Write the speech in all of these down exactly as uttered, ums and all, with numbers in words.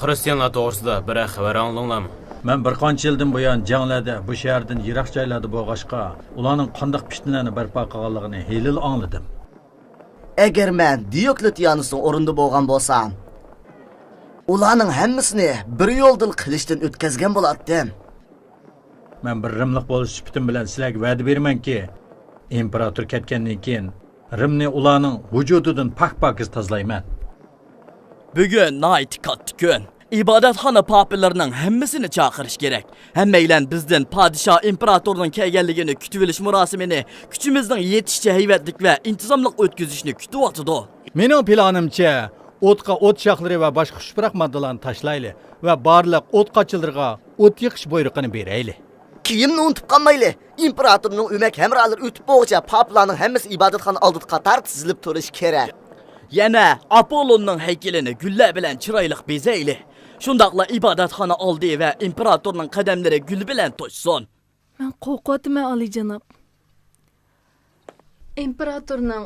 خرىستىيانلار توغرىسىدا بىرەر خەۋەر ئاڭلىدىڭلارمۇ؟ مەن بىر قانچە يىلدىن بۇيان جەڭلەردە، بۇ شەھەردىن يىراق جايلاردا بولغاچقا، ئۇلارنىڭ قانداق پىتنىلەرنى بەرپا قىلغانلىقىنى ھېلىلا ئاڭلىدىم. ئەگەر مەن دىيوكلېتىئانۇسنىڭ ئورنىدا بولغان بولسام، ئۇلارنىڭ ھەممىسىنى بىر يولدىلا قىلىچتىن ئۆتكۈزگەن بولاتتىم. مەن بىر رىملىق بولۇش سۈپىتىم بىلەن سىلەرگە ۋەدە بېرىمەنكى، ئىمپېراتور كەتكەندىن كېيىن، رىمنى ئۇلارنىڭ ۋۇجۇدىدىن پاك-پاكىز تازىلايمەن. بۈگۈن ناھايىتى كاتتا كۈن. ئىبادەتخانا پاپىلىرىنىڭ ھەممىسىنى چاقىرىش كېرەك. ھەممەيلەن بىزدىن پادىشاھ ئىمپېراتورنىڭ كەلگەنلىكىنى كۈتۈۋېلىش مۇراسىمىنى كۈچىمىزنىڭ يېتىشىچە ھەيۋەتلىك ۋە ئىنتىزاملىق ئۆتكۈزۈشنى كۈتۈۋاتىدۇ. مېنىڭ پىلانىمچە، ئوتقا ئوت شاخلىرى ۋە باشقا خۇشپۇراق ماددىلارنى تاشلايلى ۋە بارلىق ئوت قاچىلىرىغا ئوت يېقىش بۇيرۇقىنى بېرەيلى. كىيىمنى ئۇنتۇپ قالمايلى. ئىمپېراتورنىڭ ئۆمەك ھەمراھلىرى ئۆتۈپ بولغۇچە، پاپىلارنىڭ ھەممىسى ئىبادەتخانا ئالدىدا قاتار تىزىلىپ تۇرۇشى كېرەك. يەنە ئاپوللوننىڭ ھەيكىلىنى گۈللەر بىلەن چىرايلىق بېزەيلى. شۇنداقلا ئىبادەتخانا ئالدى ۋە ئىمپېراتورنىڭ قەدەملىرى گۈل بىلەن توشسۇن. مەن قورقۇۋاتىمەن، ئالىيجاناب. ئىمپېراتورنىڭ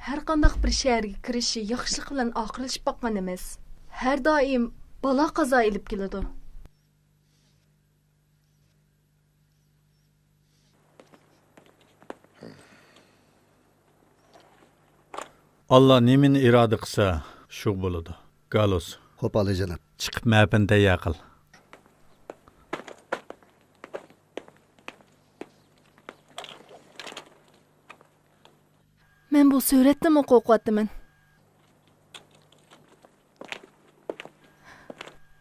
ھەر قانداق بىر شەھەرگە كىرىشى ياخشىلىق بىلەن ئاخىرلىشىپ باققان ئەمەس. ھەر دائىم بالا-قازا ئېلىپ كېلىدۇ. ئاللا نېمىنى ئىرادە قىلسا، شۇ بولىدۇ. گالۇس. خوپ، ئالىيجاناب. چىقىپ مەپىنى تەييار قىل. مەن بۇ سۈرەتتىنمۇ قورقۇۋاتىمەن.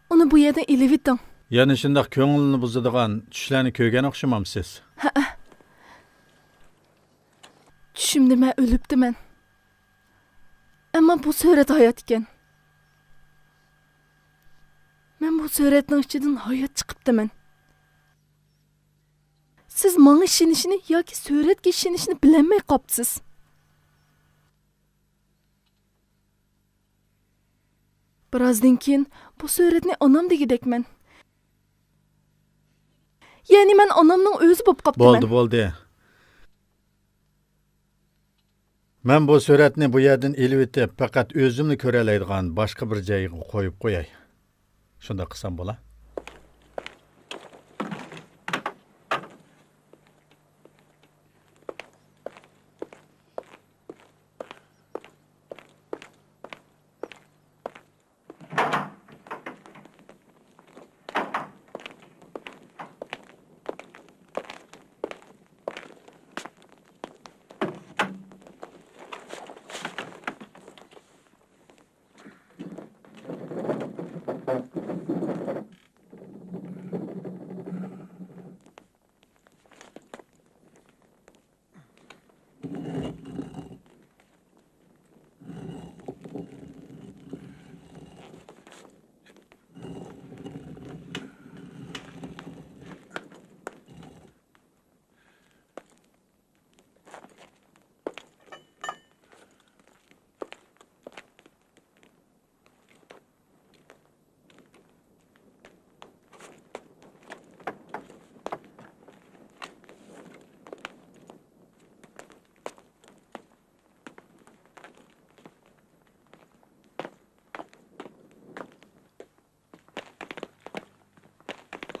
ئۇنى بۇ يەردىن ئېلىۋېتىڭ. يەنە شۇنداق كۆڭۈلنى بۇزىدىغان چۈشلەرنى كۆرگەن ئوخشىمامسىز؟ ھەئە. چۈشۈمدە مەن ئۆلۈپتىمەن. ئەمما بۇ سۈرەت ھايات ئىكەن. مەن بۇ سۈرەتنىڭ ئىچىدىن ھايات چىقىپتىمەن. سىز ماڭا ئىشىنىشنى ياكى سۈرەتكە ئىشىنىشنى بىلەلمەي قاپسىز. بىرازدىن كېيىن بۇ سۈرەتنى ئانام دېگۈدەكمەن. يەنى مەن ئانامنىڭ ئۆزى بولۇپ قاپتىمەن. بولدى، بولدى. مەن بۇ سۈرەتنى بۇ يەردىن ئېلىۋېتىپ، پەقەت ئۆزۈملا كۆرەلەيدىغان باشقا بىر جايغا قويۇپ قوياي. شۇنداق قىلسام بولا؟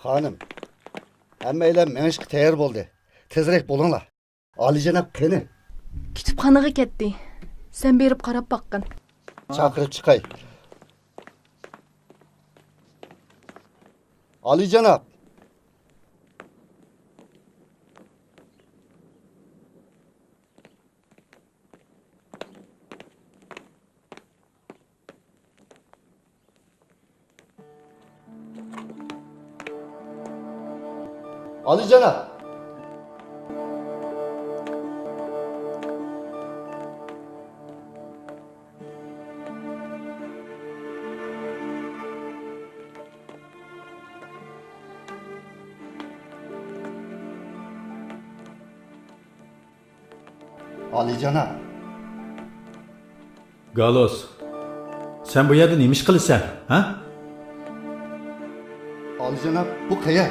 خانىم، ھەممەيلەن مېڭىشقا تەييار بولدى. تېزرەك بولۇڭلار. ئالىيجاناب قېنى؟ كۇتۇپخانىغا كەتتى. سەن بېرىپ قاراپ باققىن. چاقىرىپ چىقاي. ئالىيجاناب! ئالىيجاناب! ئالىيجاناب! گالۇس، سەن بۇ يەردە نېمە ئىش قىلىسەن، ھە؟ ئالىيجاناب، بۇ قەيەر؟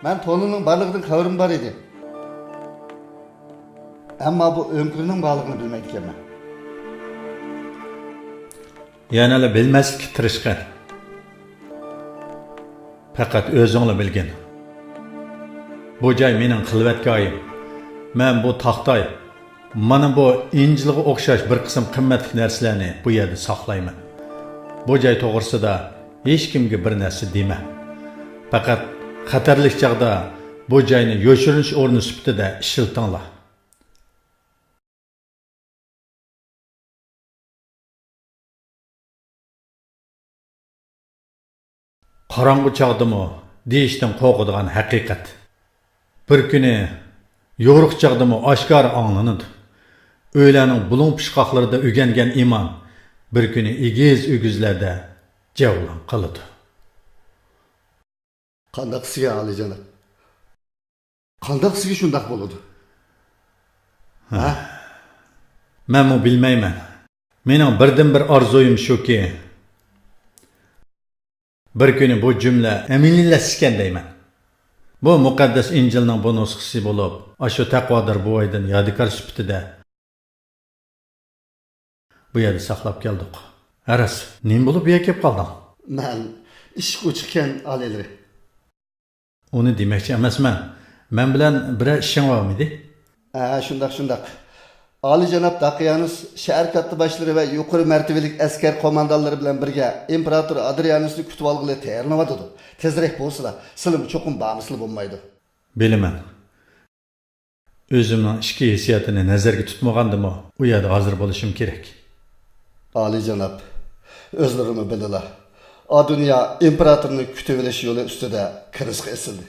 مەن تونۇلنىڭ بارلىقىدىن خەۋىرىم بار ئىدى. ئەمما بۇ ئۆڭكۈرنىڭ بارلىقىنى بىلمەيدىكەنمەن. يەنىلا بىلمەسلىككە تىرىشقىن. پەقەت ئۆزۈڭلا بىلگىن. بۇ جاي مېنىڭ خىلۋەتگاھىم. مەن بۇ تاختاي، مانا بۇ ئىنجىلغا ئوخشاش بىر قىسىم قىممەتلىك نەرسىلەرنى بۇ يەردە ساقلايمەن. بۇ جاي توغرىسىدا ھېچكىمگە بىر نەرسە دېمە. پەقەت خەتەرلىك چاغدا بۇ جاينى يوشۇرۇنۇش ئورنى سۈپىتىدە ئىشلىتىڭلار. قاراڭغۇ چاغدىمۇ دېيىشتىن قورقىدىغان ھەقىقەت. بىر كۈنى يورۇق چاغدىمۇ ئاشكارا ئاڭلىنىدۇ. ئۆيلەرنىڭ بۇلۇڭ پۇچقاقلىرىدا ئۆگەنگەن ئىمان بىر كۈنى ئېگىز-ئۆگۈزلەردە جەۋلان قىلىدۇ. قانداق سىزگە، ئالىيجاناب؟ قانداق سىزگە شۇنداق بولىدۇ؟ ھە؟ مەنمۇ بىلمەيمەن. مېنىڭ بىردىنبىر ئارزۇيۇم شۇكى، بىر كۈنى بۇ جۈملە ئەمەلىيلەشسىكەن دەيمەن. بۇ مۇقەددەس ئىنجىلنىڭ بۇ نۇسخىسى بولۇپ، ئاشۇ تەقۋادار بوۋايدىن يادىكار سۈپىتىدە بۇ يەردە ساقلاپ كەلدۇق. ھە راست، نېمە بولۇپ بۇ يەرگە كېلىپ قالدىڭ؟ مەن ئىشقا ئوچۇقكەن ئالىيلىرى. ئۇنى دېمەكچى ئەمەسمەن. مەن بىلەن بىرەر ئىشىڭ بارمىدى؟ ھە، شۇنداق، شۇنداق. ئالىيجاناب داقىيانۇس شەھەر كاتتىباشلىرى ۋە يۇقىرى مەرتىۋىلىك ئەسكەر قوماندانلىرى بىلەن بىرگە ئىمپېراتور ئادرىيانۇسنى كۈتۈۋالغىلى تەييارلىنىۋاتىدۇ. تېزرەك بولسىلا، سىلىمۇ چوقۇم بارمىسىلا بولمايدۇ. بىلىمەن. ئۆزۈمنىڭ ئىچكى ھېسسىياتىنى نەزەرگە تۇتمىغاندىمۇ، ئۇ يەردە ھازىر بولۇشۇم كېرەك. ئالىيجاناب، ئۆزلىرىمۇ بىلىلا، ئا دۇنيا ئىمپېراتورنى كۈتۈۋېلىش يولى ئۈستىدە كىرىزغا ئېسىلدى.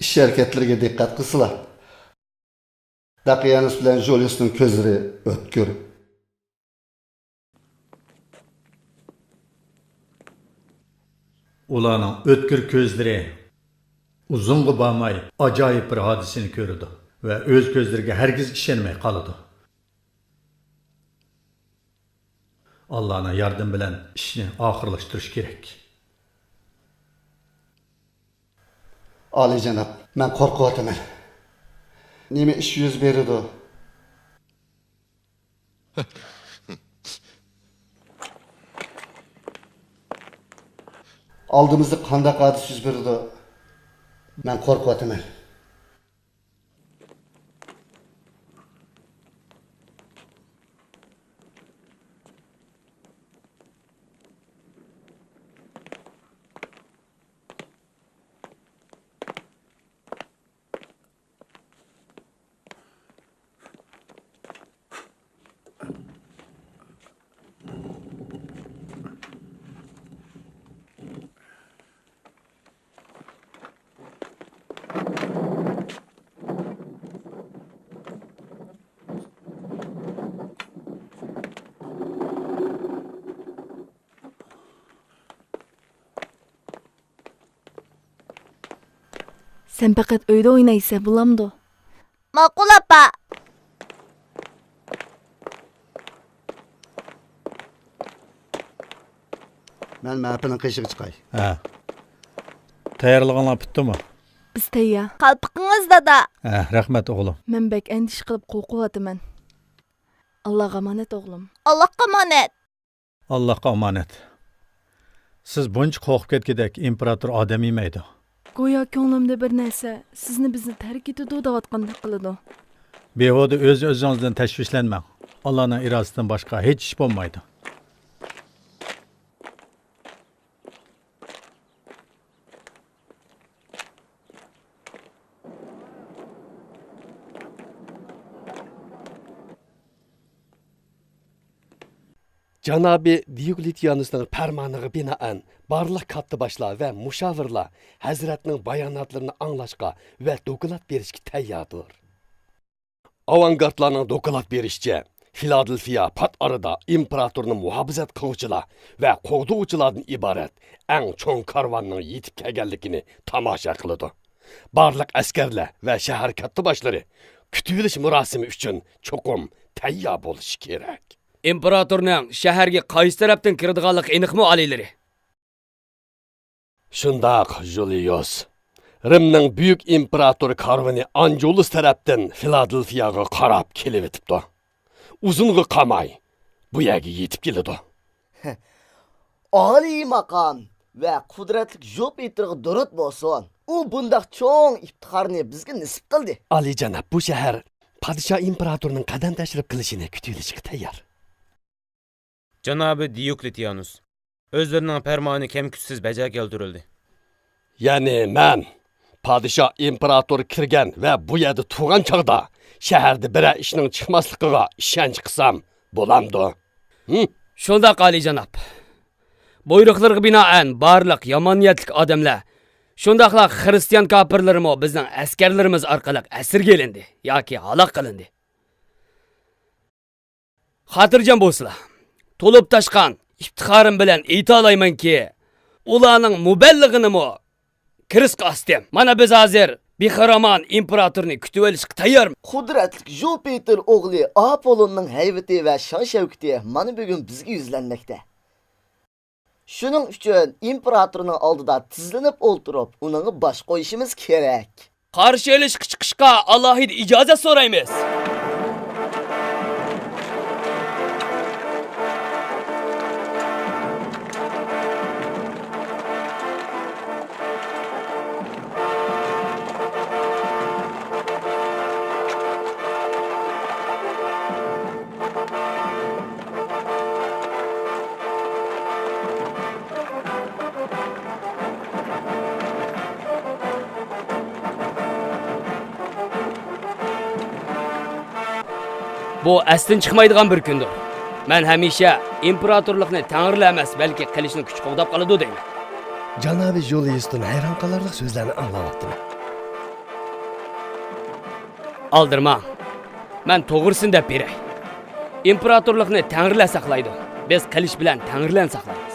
ئىش ھەرىكەتلىرىگە دىققەت قىلسىلا. داقىيانۇس بىلەن ژۇليۇسنىڭ كۆزلىرى ئۆتكۈر. ئۇلارنىڭ ئۆتكۈر كۆزلىرى ئۇزۇنغا بارماي ئاجايىپ بىر ھادىسىنى كۆرىدۇ ۋە ئۆز كۆزلىرىگە ھەرگىز ئىشەنمەي قالىدۇ. ئاللانىڭ ياردىمى بىلەن ئىشنى ئاخىرلاشتۇرۇش كېرەك. ئالىيجاناب، مەن قورقۇۋاتىمەن. نېمە ئىش يۈز بېرىدۇ؟ ئالدىمىزدا قانداق ھادىسە يۈز بېرىدۇ؟ مەن قورقۇۋاتىمەن. سەن پەقەت ئۆيدە ئوينايسەن، بولامدۇ؟ ماقۇل، ئاپا. مەن مەپىنىڭ قېشىغا چىقاي. ھە. تەييارلىقىڭلار پۈتتىمۇ؟ بىز تەييار. قالپىقىڭىز، دادا. ھە، رەھمەت، ئوغلۇم. مەن بەك ئەندىشە قىلىپ قورقۇۋاتىمەن. ئاللاغا ئامانەت، ئوغلۇم. ئاللاغا ئامانەت. ئاللاھقا ئامانەت. سىز بۇنچە قورقۇپ كەتكۈدەك ئىمپېراتور ئادەم يېمەيدۇ. گويا كۆڭلۈمدە بىر نەرسە سىزنى بىزنى تەرك ئېتىدۇ دەۋاتقاندەك قىلىدۇ. بىھۇدە ئۆز-ئۆزىڭىزدىن تەشۋىشلەنمەڭ. ئاللانىڭ ئىرادىسىدىن باشقا ھېچ ئىش بولمايدۇ. جانابى دىيوكلېتىيانۇسنىڭ پەرمانىغا بىنائەن، بارلىق كاتتىباشلار ۋە مۇشاۋىرلار ھەزرەتنىڭ باياناتلىرىنى ئاڭلاشقا ۋە دوكلات بېرىشكە تەيياردۇر. ئاۋانگارتلارنىڭ دوكلات بېرىشىچە، فىلادېلفىيا پات ئارىدا ئىمپېراتورنى مۇھاپىزەت قىلغۇچىلار ۋە قوغدىغۇچىلاردىن ئىبارەت ئەڭ چوڭ كارۋاننىڭ يېتىپ كەلگەنلىكىنى تاماشا قىلىدۇ. بارلىق ئەسكەرلەر ۋە شەھەر كاتتىباشلىرى كۈتۈۋېلىش مۇراسىمى ئۈچۈن چوقۇم تەييار بولۇشى كېرەك. ئىمپېراتورنىڭ شەھەرگە قايسى تەرەپتىن كىرىدىغانلىقى ئېنىقمۇ، ئالىيلىرى؟ شۇنداق، ژۇليۇس. رىمنىڭ بۈيۈك ئىمپېراتور كارۋىنى ئانجۇلۇس تەرەپتىن فىلادېلفىياغا قاراپ كېلىۋېتىپتۇ. ئۇزۇنغا قالماي، بۇ يەرگە يېتىپ كېلىدۇ. ئالىي ماقام، ۋە قۇدرەتلىك ژۇپىتېرغا دۇرۇت بولسۇن. ئۇ بۇنداق چوڭ ئىپتىخارنى بىزگە نېسىپ قىلدى. ئالىيجاناب، بۇ شەھەر پادىشاھ ئىمپېراتورنىڭ قەدەم تەشرىپ قىلىشىنى كۈتۈۋېلىشكە تەييار. جانابى دىيوكلېتىيانۇس، ئۆزلىرىنىڭ پەرمانى كەم-كۈتسىز بەجا كەلتۈرۈلدى. يەنى مەن پادىشاھ ئىمپېراتور كىرگەن ۋە بۇ يەردە تۇرغان چاغدا شەھەردە بىرەر ئىشنىڭ چىقماسلىقىغا ئىشەنچ قىلسام بولامدۇ؟ ھىم؟ شۇنداق، ئالىيجاناب. بۇيرۇقلىرىغا بىنائەن بارلىق يامان نىيەتلىك ئادەملەر، شۇنداقلا خىرىستىيان كاپىرلىرىمۇ بىزنىڭ ئەسكەرلىرىمىز ئارقىلىق ئەسىرگە ئېلىندى ياكى ھالاك قىلىندى. خاتىرجەم بولسىلا، تولۇپ تاشقان ئىپتىخارىم بىلەن ئېيتالايمەنكى، ئۇلارنىڭ مۇبەللىغىنىمۇ كىرىسقا ئاستىم. مانا بىز ھازىر بىخارامان ئىمپېراتورنى كۈتۈۋېلىشقا تەييارمىز. قۇدرەتلىك ژۇپىتېر ئوغلى ئاپوللوننىڭ ھەيۋىتى ۋە شان-شەۋكىتى مانا بۈگۈن بىزگە يۈزلەنمەكتە. شۇنىڭ ئۈچۈن ئىمپېراتورنىڭ ئالدىدا تىزلىنىپ ئولتۇرۇپ، ئۇنىڭغا باش قويۇشىمىز كېرەك. قارشى ئېلىشقا چىقىشقا ئالاھىدە ئىجازەت سورايمىز. بۇ ئەستىن چىقمايدىغان بىر كۈندۇر. مەن ھەمىشە ئىمپېراتورلۇقنى تەڭرىلەر ئەمەس، بەلكى قىلىچنىڭ كۈچى قوغداپ قالىدۇ دەيمەن. جانابى ژۇلىيۇستىن ھەيران قالارلىق سۆزلەرنى ئاڭلاۋاتىمەن. ئالدىرىماڭ. مەن توغرىسىنى دەپ بېرەي. ئىمپېراتورلۇقنى تەڭرىلەر ساقلايدۇ. بىز قىلىچ بىلەن تەڭرىلەرنى ساقلايمىز.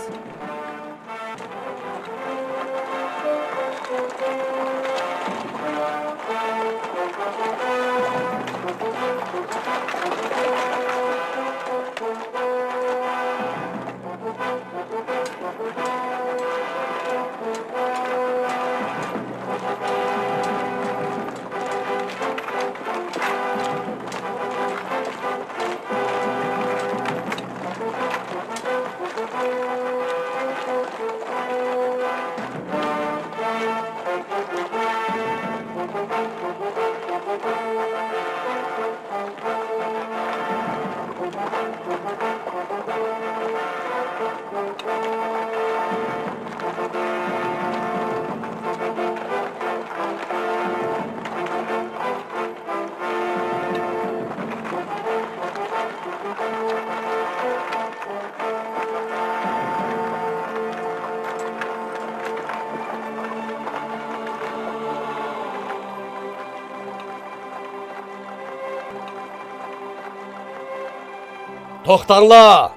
توختاڭلار!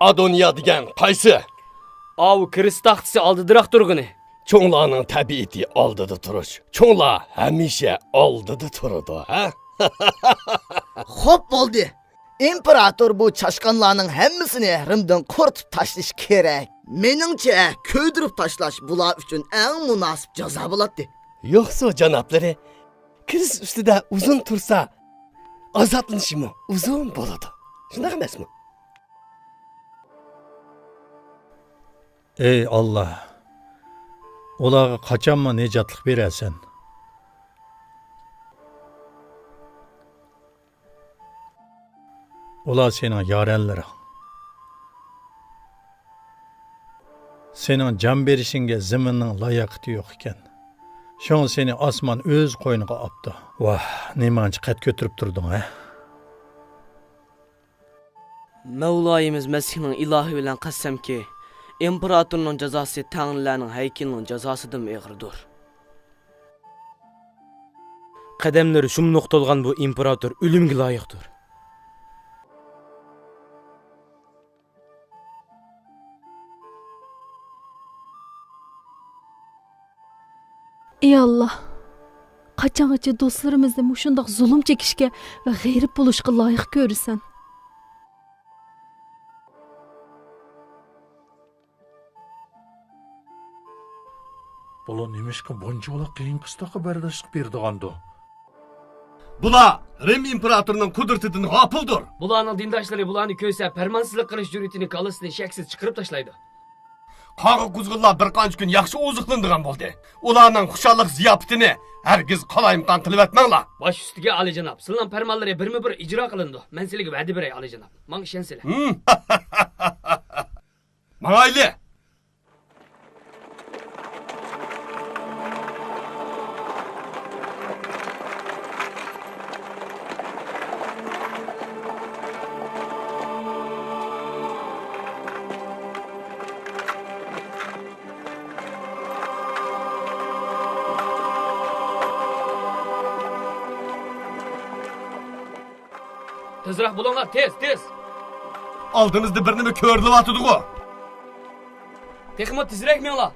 ئادونىيا دېگەن قايسى؟ ئاۋۇ كىرىست تاختىسى ئالدىدىراق تۇرغىنى. چوڭلارنىڭ تەبىئىتى ئالدىدا تۇرۇش. چوڭلار ھەمىشە ئالدىدا تۇرىدۇ، ھە؟ خوپ، بولدى. ئىمپېراتور بۇ چاشقانلارنىڭ ھەممىسىنى رىمدىن قۇرۇتۇپ تاشلىشى كېرەك. مېنىڭچە، كۆيدۈرۈپ تاشلاش بۇلار ئۈچۈن ئەڭ مۇناسىپ جازا بولاتتى. يوقسۇ، جانابلىرى، كىرىست ئۈستىدە ئۇزۇن تۇرسا، ئازابلىنىشىمۇ ئۇزۇن بولىدۇ. شۇنداق ئەمەسمۇ؟ ئەي ئاللا، ئۇلارغا قاچانمۇ نىجاتلىق بېرەرسەن؟ ئۇلار سېنىڭ يارەنلىرىڭ. سېنىڭ جان بېرىشىڭگە زېمىننىڭ لاياقىتى يوق ئىكەن. شۇڭا سېنى ئاسمان ئۆز قوينىغا ئاپتۇ. ۋاھ، نېمانچە قەد كۆتۈرۈپ تۇردۇڭ، ھە؟ مەۋلايىمىز مەسىھنىڭ ئىلاھى بىلەن قەسەمكى، ئىمپېراتورنىڭ جازاسى تەڭرىلەرنىڭ ھەيكىلىنىڭ جازاسىدىنمۇ ئېغىردۇر. قەدەملىرى شۇم نوقتالغان بۇ ئىمپېراتور ئۆلۈمگە لايىقتۇر. ئى ئاللا، قاچانغىچە دوستلىرىمىزنى مۇشۇنداق زۇلۇم چېكىشكە ۋە غېرىب بولۇشقا لايىق كۆرىسەن؟ بۇلار نېمىشقا بۇنچىۋالا قىيىن قىستاققا بەرداشلىق بېرىدىغاندۇ؟ بۇلار رىم ئىمپېراتورىنىڭ قۇدرىتىدىن غاپىلدۇر. بۇلارنىڭ دىنداشلىرى بۇلارنى كۆرسە، پەرمانسىزلىق قىلىش جۈرئىتىنى كاللىسىدىن شەكسىز چىقىرىپ تاشلايدۇ. قارا قۇزغۇنلار بىر قانچە كۈن ياخشى ئوزۇقلىنىدىغان بولدى. ئۇلارنىڭ خۇشاللىق زىياپىتىنى ھەرگىز قالايمىقان قىلىۋەتمەڭلار. باش ئۈستىگە، ئالىيجاناب. سىلىنىڭ پەرمانلىرى بىرمۇ بىر ئىجرا قىلىنىدۇ. مەن سىلىگە ۋەدە بېرەي، ئالىيجاناب. ماڭا ئىشەنسىلە. ھىم. ماڭايلى! تېزرەك بولۇڭلار، تېز، تېز! ئالدىمىزدا بىر نېمە كۆرۈلۈۋاتىدىغۇ؟ تېخىمۇ تېزرەك مېڭىڭلار!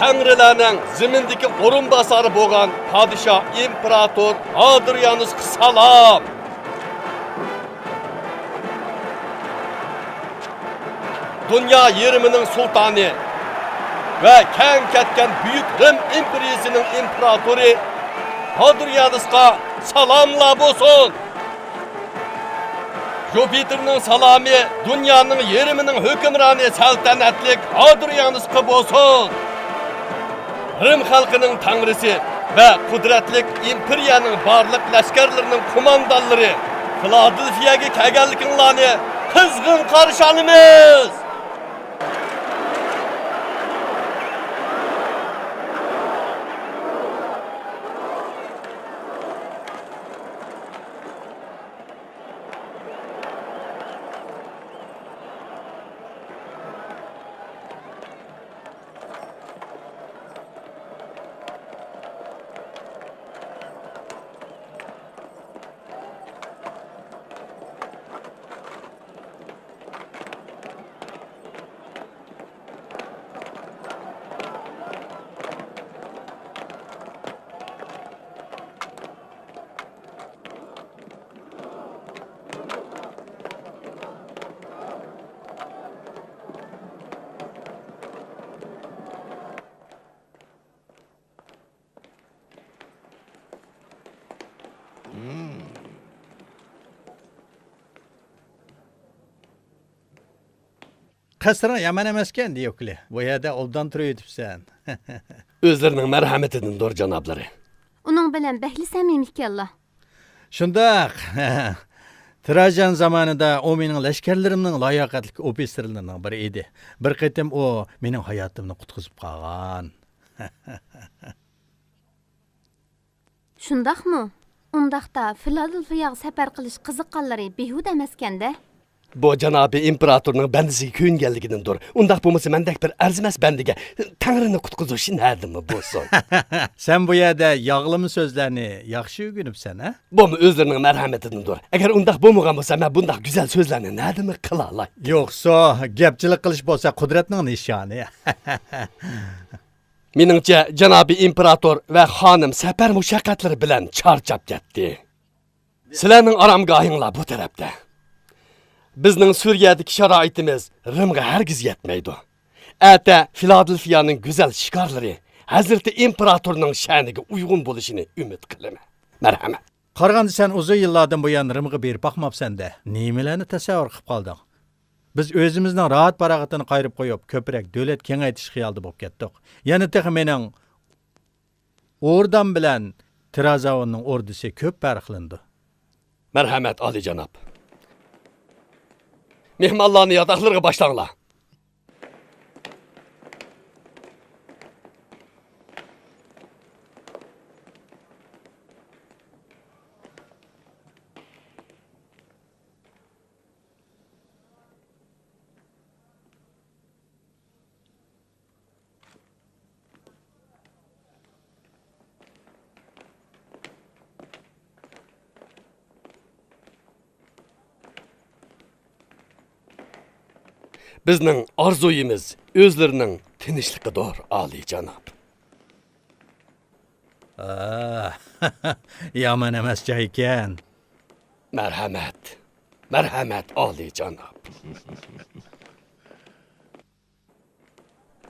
تەڭرىلەرنىڭ زېمىندىكى ئورۇنباسارى بولغان پادىشاھ ئىمپېراتور ھادرىيانۇسقا سالام! دۇنيا يېرىمىنىڭ سۇلتانى ۋە كەڭ كەتكەن بۈيۈك رىم ئىمپېرىيىسىنىڭ ئىمپېراتورى ھادرىيانۇسقا سالاملار بولسۇن! جۇپىتېرنىڭ سالامى دۇنيانىڭ يېرىمىنىڭ ھۆكۈمرانى سەلتەنەتلىك ھادرىيانۇسقا بولسۇن! رىم خەلقىنىڭ تەڭرىسى ۋە قۇدرەتلىك ئىمپېرىيەنىڭ بارلىق لەشكەرلىرىنىڭ قوماندانلىرى، فىلادېلفىيەگە كەلگەنلىكىڭلارنى قىزغىن قارشى ئالىمىز! قەسرىڭ يامان ئەمەسكەن، دىيوكلې. بۇ يەردە ئوبدان تۇرۇۋېتىپسەن. ئۆزلىرىنىڭ مەرھەمىتىدىندۇر، جانابلىرى. ئۇنىڭ بىلەن بەكلا سەمىمىي ئىكەنلا. شۇنداق. تراژان زامانىدا ئۇ مېنىڭ لەشكەرلىرىمنىڭ لاياقەتلىك ئوفىتسېرلىرىنىڭ بىرى ئىدى. بىر قېتىم ئۇ مېنىڭ ھاياتىمنى قۇتقۇزۇپ قالغان. شۇنداقمۇ؟ ئۇنداقتا فىلادېلفىياغا سەپەر قىلىش قىزىققانلىرى بىھۇدە ئەمەسكەندە؟ بۇ جانابىي ئىمپېراتورنىڭ بەندىسىگە كۆيۈنگەنلىكىدىندۇر. ئۇنداق بولمىسا، مەندەك بىر ئەرزىمەس بەندىگە تەڭرىنى قۇتقۇزۇش نەدىمۇ بولسۇن؟ سەن بۇ يەردە ياغلىما سۆزلەرنى ياخشى ئۆگىنىپسەن، ھە؟ بۇمۇ ئۆزلىرىنىڭ مەرھەمىتىدىندۇر. ئەگەر ئۇنداق بولمىغان بولسا، مەن بۇنداق گۈزەل سۆزلەرنى نەدىمۇ قىلالايتتىم؟ يوقسۇ، گەپچىلىك قىلىش بولسا قۇدرەتنىڭ نىشانى. مېنىڭچە، جانابىي ئىمپېراتور ۋە خانىم سەپەر مۇشەققەتلىرى بىلەن چارچاپ كەتتى. سىلەرنىڭ ئارامگاھىڭلار بۇ تەرەپتە. بىزنىڭ سۈرىيەدىكى شارائىتىمىز رىمغا ھەرگىز يەتمەيدۇ. ئەتە فىلادېلفىيانىڭ گۈزەل شىكارلىرى ھەزرىتى ئىمپېراتورنىڭ شەنىگە ئۇيغۇن بولۇشىنى ئۈمىد قىلىمەن. مەرھەمەت. قارىغاندا، سەن ئۇزۇن يىللاردىن بۇيان رىمغا بېرىپ باقماپسەن-دە، نېمىلەرنى تەسەۋۋۇر قىلىپ قالدىڭ؟ بىز ئۆزىمىزنىڭ راھەت-پاراغىتىنى قايرىپ قويۇپ، كۆپرەك دۆلەت كېڭەيتىش خىيالىدا بولۇپ كەتتۇق. يەنە تېخى مېنىڭ ئوردام بىلەن ترازاۋاننىڭ ئوردىسى كۆپ پەرقلىنىدۇ. مەرھەمەت، ئالىيجاناب. مېھمانلارنى ياتاقلىرىغا باشلاڭلار. بىزنىڭ ئارزۇيىمىز ئۆزلىرىنىڭ تىنچلىقىدۇر، ئالىيجاناب. ئا، يامان ئەمەس جايكەن. مەرھەمەت، مەرھەمەت، ئالىيجاناب.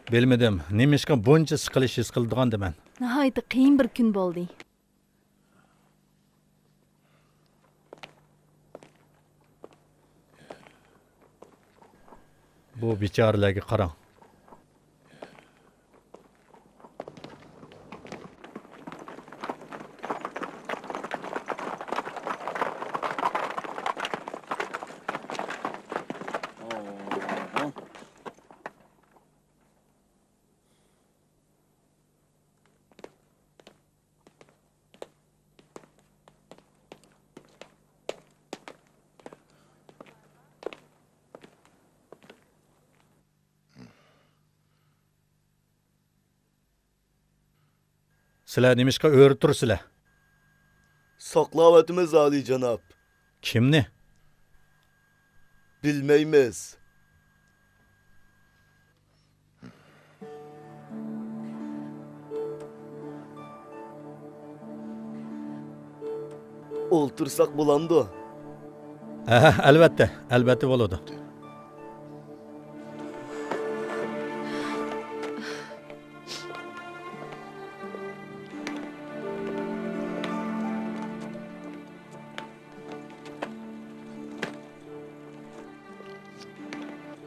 بىلمىدىم، نېمىشقا بۇنچە سىقىلىش ھېس قىلىدىغاندىمەن. ناھايىتى قىيىن بىر كۈن بولدى. بۇ بىچارىلەرگە قاراڭ. سىلەر نېمىشقا ئۆرە تۇرىسىلەر؟ ساقلاۋاتىمىز، ئالىيجاناب. كىمنى؟ بىلمەيمىز. ئولتۇرساق بولامدۇ؟ ھە، ئەلۋەتتە، ئەلۋەتتە بولىدۇ.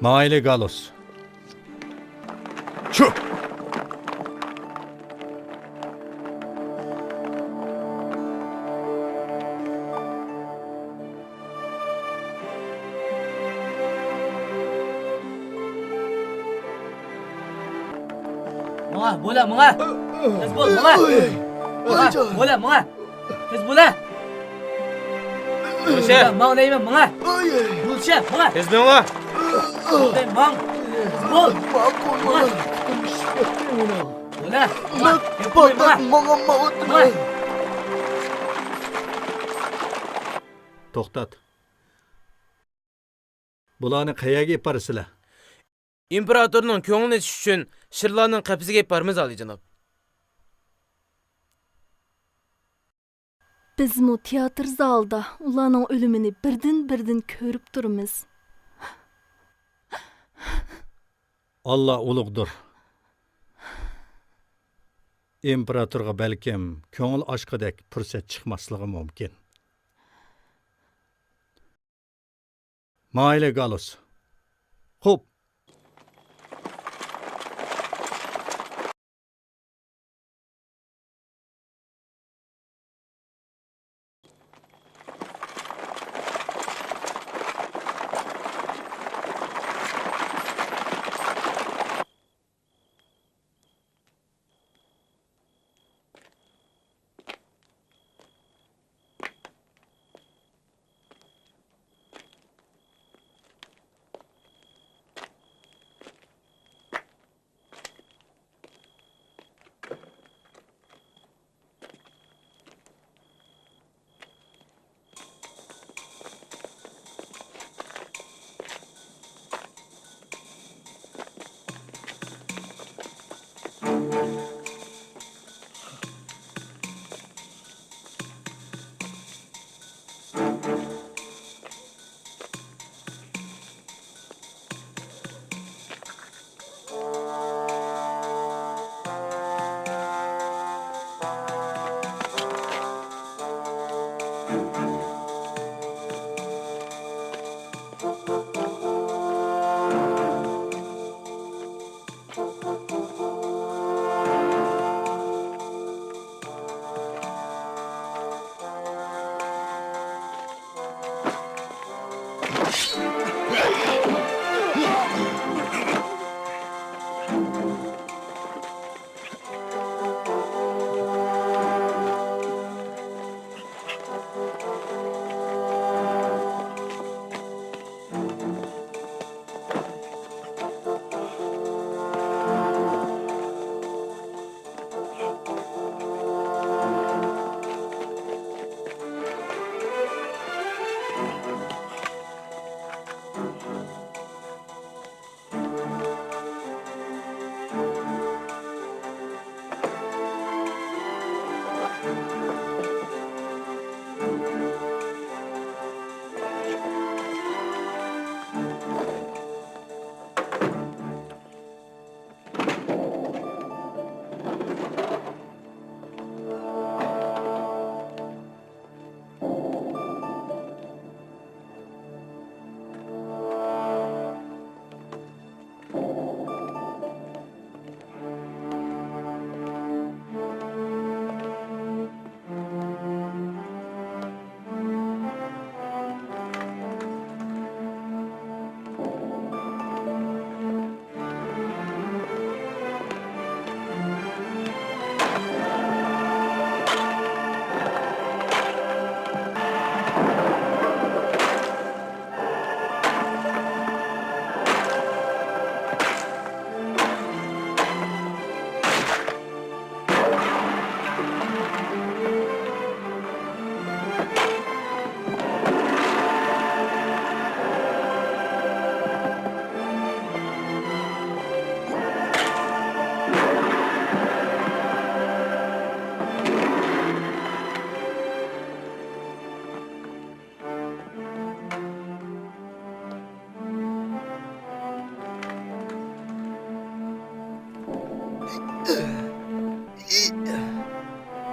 ماڭايلى، گالۇس. چۈ! ماڭا، بولا، ماڭا. تېز بول، ماڭا. ماڭا، بولا، ماڭا. تېز بولا. بولشە. ماڭ دەيمەن، ماڭا. بولشە، ماڭا. تېز ماڭا. ماڭ دەيمەن، ماڭ. تېز بول. ماڭا. بولا، ماڭا. ماڭا، ماڭا. توختات. بۇلارنى قەيەرگە ئېلىپ بارىسىلەر؟ ئىمپېراتورنىڭ كۆڭلىنى ئېچىش ئۈچۈن شىرلارنىڭ قەپىسىگە ئېلىپ بارىمىز، ئالىيجاناب. بىزمۇ تىياتىر زالىدا ئۇلارنىڭ ئۆلۈمىنى بىردىن-بىردىن كۆرۈپ تۇرىمىز. ئاللا ئۇلۇغدۇر. ئىمپېراتورغا بەلكىم كۆڭۈل ئاچقۇدەك پۇرسەت چىقماسلىقى مۇمكىن. ماڭايلى، گالۇس. خوپ.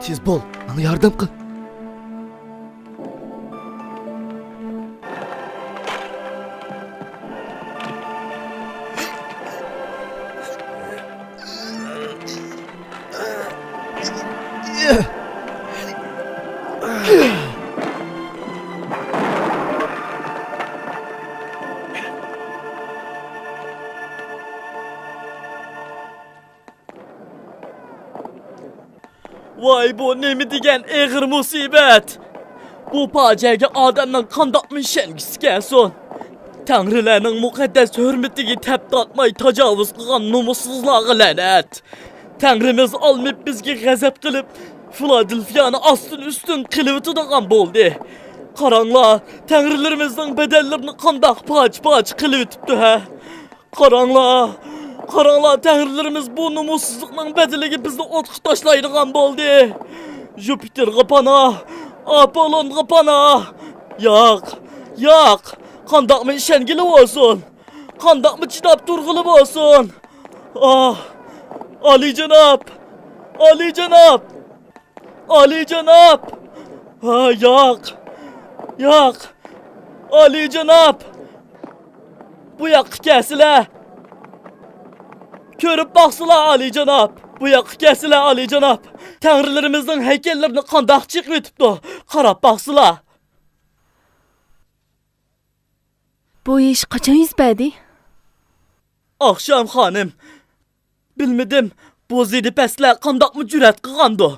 تېز بول، ماڭا ياردەم قىل. ۋاي، بۇ نېمە دېگەن ئېغىر مۇسىبەت! بۇ پاجىئەگە ئادەمنىڭ قانداقمۇ ئىشەنگۈسى كەلسۇن؟ تەڭرىلەرنىڭ مۇقەددەس ھۆرمىتىگە تەپ تارتماي تاجاۋۇز قىلغان نومۇسسىزلارغا لەنەت! تەڭرىمىز ئالمىپ بىزگە غەزەپ قىلىپ، فىلادېلفىيانى ئاستىن-ئۈستۈن قىلىۋېتىدىغان بولدى. قاراڭلار، تەڭرىلىرىمىزنىڭ بەدەنلىرىنى قانداق پارچە-پارچە قىلىۋېتىپتۇ ھە! قاراڭلار، قاراڭلار، تەڭرىلىرىمىز بۇ نومۇسسىزلىقنىڭ بەدىلىگە بىزنى ئوتقا تاشلايدىغان بولدى. جۇپىتېرغا پاناھ، ئاپوللونغا پاناھ. ياق، ياق، قانداقمۇ ئىشەنگىلى بولسۇن؟ قانداقمۇ چىداپ تۇرغىلى بولسۇن؟ ئاھ، ئالىيجاناب، ئالىيجاناب! ئالىيجاناب! ھا، ياق! ياق! ئالىيجاناب! بۇ ياققا كەلسىلە! كۆرۈپ باقسىلا، ئالىيجاناب! بۇ ياققا كەلسىلە، ئالىيجاناب! تەڭرىلىرىمىزنىڭ ھەيكەللىرىنى قانداق چېقىۋېتىپتۇ، قاراپ باقسىلا! بۇ ئىش قاچان يۈز بەردى؟ ئاخشام، خانىم. بىلمىدىم، بۇ زېدە پەسلەر قانداقمۇ جۈرئەت قىلغاندۇ؟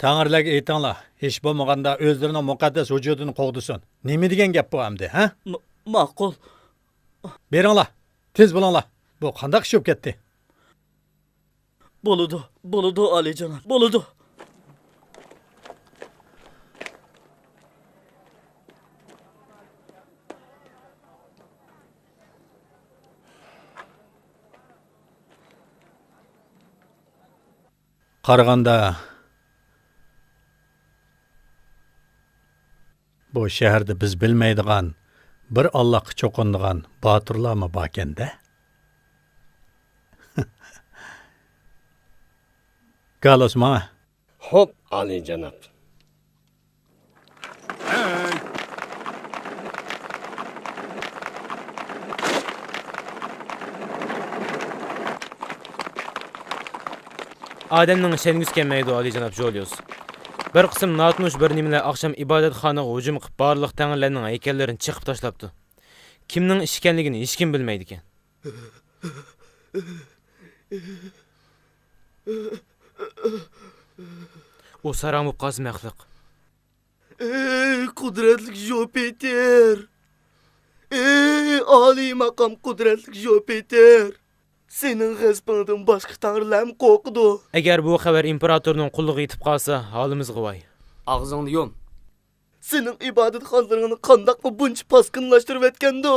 تەڭرىلەرگە ئېيتىڭلار، ھېچ بولمىغاندا ئۆزلىرىنىڭ مۇقەددەس ۋۇجۇدىنى قوغدىسۇن. نېمە دېگەن گەپ بۇ ئەمدى، ھە؟ م-، ماقۇل. بېرىڭلار، تېز بولۇڭلار. بۇ قانداق ئىش بولۇپ كەتتى؟ بولىدۇ، بولىدۇ، ئالىيجاناب، بولىدۇ. قارىغاندا، بۇ شەھەردە بىز بىلمەيدىغان، بىر ئاللاغا چوقۇنىدىغان باتۇرلارمۇ باركەن-دە. گالوس ماڭا. خوپ، ئالىيجاناب. ئادەمنىڭ ئىشەنگۈسى كەلمەيدۇ، ئالىيجاناب جۇلىيۇس. بىر قىسىم ناتونۇش بىر نېمىلەر ئاخشام ئىبادەتخانىغا ھۇجۇم قىلىپ، بارلىق تەڭرىلەرنىڭ ھەيكەللىرىنى چېقىپ تاشلاپتۇ. كىمنىڭ ئىشى ئىكەنلىكىنى ھېچكىم بىلمەيدىكەن. ئۇ ساراڭ بولۇپ قالسا مەخلۇق. ئەي، قۇدرەتلىك جۇپىتېر! ئەي، ئالىي ماقام قۇدرەتلىك جۇپىتېر! سېنىڭ غەزىپىڭدىن باشقا تەڭرىلەرمۇ قورقىدۇ. ئەگەر بۇ خەۋەر ئىمپېراتورنىڭ قۇلىقىغا يېتىپ قالسا، ھالىمىزغا ۋاي. ئاغزىڭنى يۇم. سېنىڭ ئىبادەتخانىلىرىڭنى قانداقمۇ بۇنچە پاسكىنىلاشتۇرۇۋەتكەندۇ؟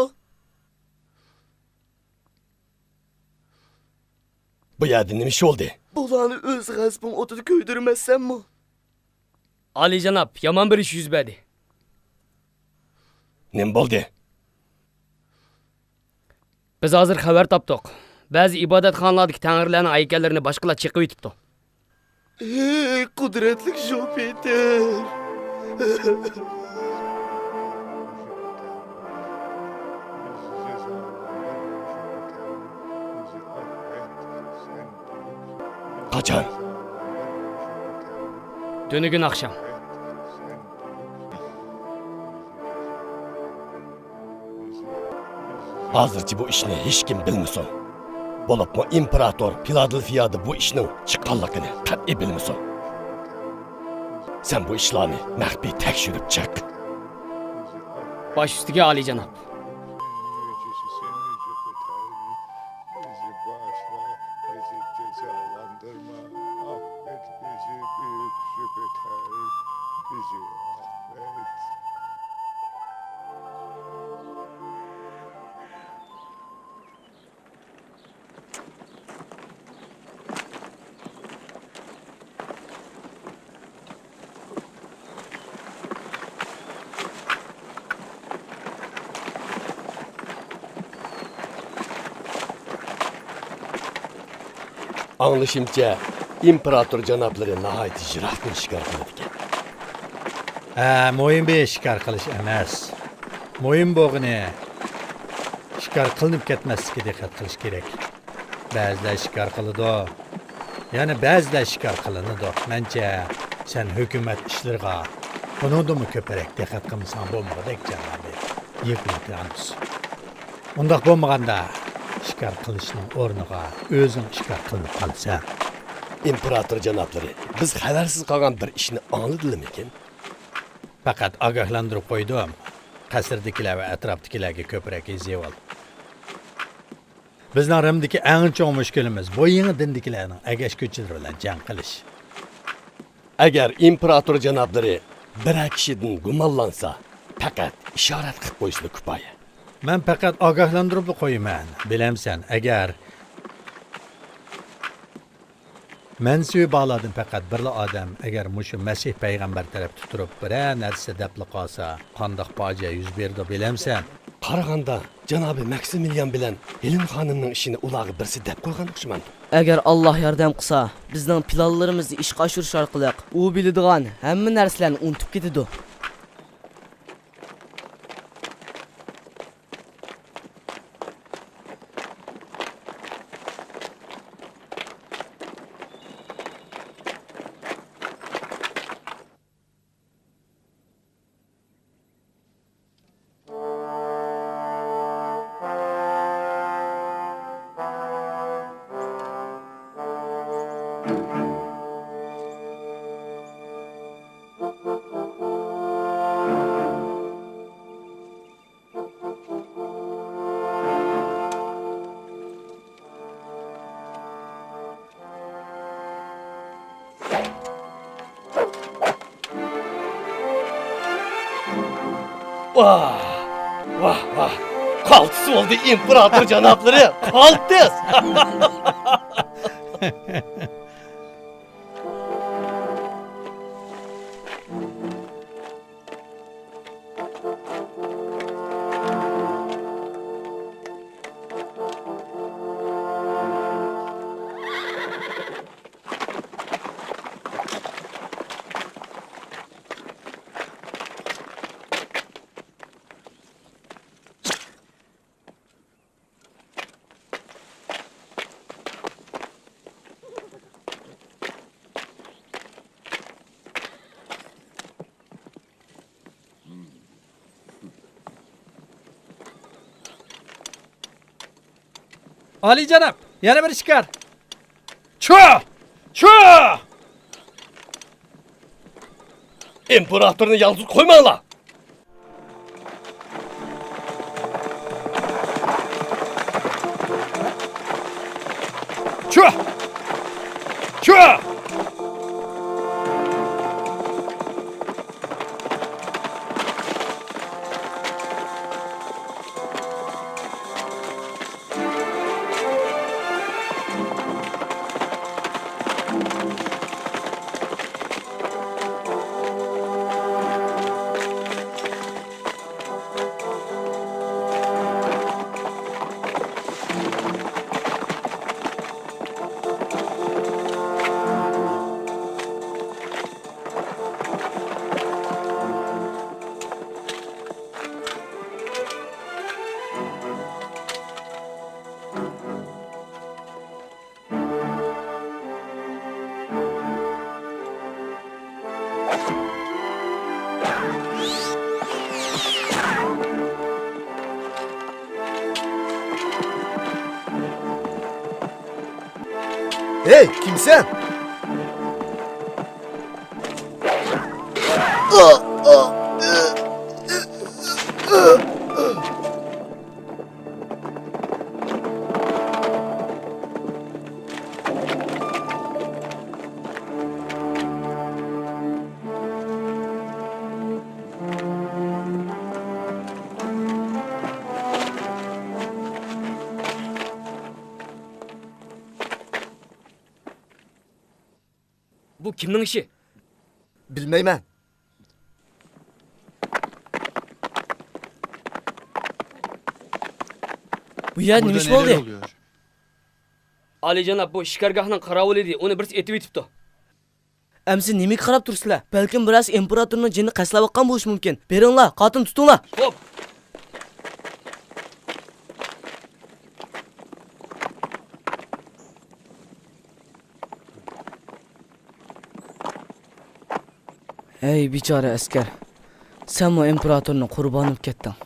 بۇ يەردە نېمە ئىش بولدى؟ بۇلارنى ئۆز غەزىپىڭ ئوتىدا كۆيدۈرمەسسەنمۇ؟ ئالىيجاناب، يامان بىر ئىش يۈز بەردى. نېمە بولدى؟ بىز ھازىر خەۋەر تاپتۇق. بەزى ئىبادەتخانىلاردىكى تەڭرىلەرنىڭ ھەيكەللىرىنى باشقىلار چېقىۋېتىپتۇ. ھەي، قۇدرەتلىك جۇپىتېر! قاچان؟ تۈنۈگۈن ئاخشام. ھازىرچە بۇ ئىشنى ھېچكىم بىلمىسۇن. بولۇپمۇ ئىمپېراتور فىلادېلفىيادا بۇ ئىشنىڭ چىققانلىقىنى قەتئىي بىلمىسۇن. سەن بۇ ئىشلارنى مەخپىي تەكشۈرۈپ چىق. باش ئۈستىگە، ئالىيجاناب. ئاڭلىشىمچە، ئىمپېراتور جانابلىرى ناھايىتى يىراقتىن شىكار قىلىدىكەن. ھە، مۇھىمى شىكار قىلىش ئەمەس. مۇھىم بولغىنى شىكار قىلىنىپ كەتمەسلىككە دىققەت قىلىش كېرەك. بەزىلەر شىكار قىلىدۇ، يەنە بەزىلەر شىكار قىلىنىدۇ. مەنچە، سەن ھۆكۈمەت ئىشلىرىغا بۇنىڭدىنمۇ كۆپرەك دىققەت قىلمىساڭ بولمىغۇدەك، جانابى يېپىنتىيانۇس. ئۇنداق بولمىغاندا، شىكار قىلىشنىڭ ئورنىغا ئۆزۈڭ شىكار قىلىنىپ قالىسەن. ئىمپېراتور جانابلىرى، بىز خەۋەرسىز قالغان بىر ئىشنى ئاڭلىدىلىمىكىن؟ پەقەت ئاگاھلاندۇرۇپ قويدۇم. قەسىردىكىلەر ۋە ئەتراپتىكىلەرگە كۆپرەك ھېزىۋال. بىزنىڭ رىمدىكى ئەڭ چوڭ مۈشكۈلىمىز بۇ يېڭى دىندىكىلەرنىڭ ئەگەشكۈچىلىرى بىلەن جەڭ قىلىش. ئەگەر ئىمپېراتور جانابلىرى بىرەر كىشىدىن گۇمانلانسا، پەقەت ئىشارەت قىلىپ قويسىلا كۇپايە. مەن پەقەت ئاگاھلاندۇرۇپلا قويىمەن. بىلەمسەن، ئەگەر مەنسۇبى بارلاردىن پەقەت بىرلا ئادەم، ئەگەر مۇشۇ مەسىھ پەيغەمبەر تەرەپتە تۇرۇپ، بىرەر نەرسە دەپلا قالسا، قانداق پاجىئە يۈز بېرىدۇ، بىلەمسەن؟ قارىغاندا، جانابى مەكسىمىليان بىلەن ھېلېن خانىمنىڭ ئىشىنى ئۇلارغا بىرسى دەپ قويغان ئوخشىمامدۇ؟ ئەگەر ئاللاھ ياردەم قىلسا، بىزنىڭ پىلانلىرىمىزنى ئىشقا ئاشۇرۇش ئارقىلىق ئۇ بىلىدىغان ھەممە نەرسىلەرنى ئۇنتۇپ كېتىدۇ. ۋاھ، ۋاھ، ۋاھ. قالتىس بولدى ئىمپېراتور جانابلىرى، قالتىس! ئالىيجاناب، يەنە بىر شىكار. چۇ! چۇ! ئىمپېراتورنى يالغۇز قويماڭلار! چۇ! چۇ! ھېي، كىمسەن؟ بۇ كىمنىڭ ئىشى؟ بىلمەيمەن. بۇ يەردە نېمە ئىش بولدى؟ ئالىيجاناب، بۇ شىكارگاھنىڭ قاراۋۇلى ئىدى، ئۇنى بىرسى ئېتىۋېتىپتۇ. ئەمىسە نېمىگە قاراپ تۇرىسىلەر؟ بەلكىم بىرەرسى ئىمپېراتورنىڭ جېنىنى قەستلەۋاتقان بولۇشى مۇمكىن. بېرىڭلار، قاتىلنى تۇتۇڭلار. خوپ. ئەي بىچارە ئەسكەر، سەنمۇ ئىمپېراتورنىڭ قۇربانى بولۇپ كەتتىڭ.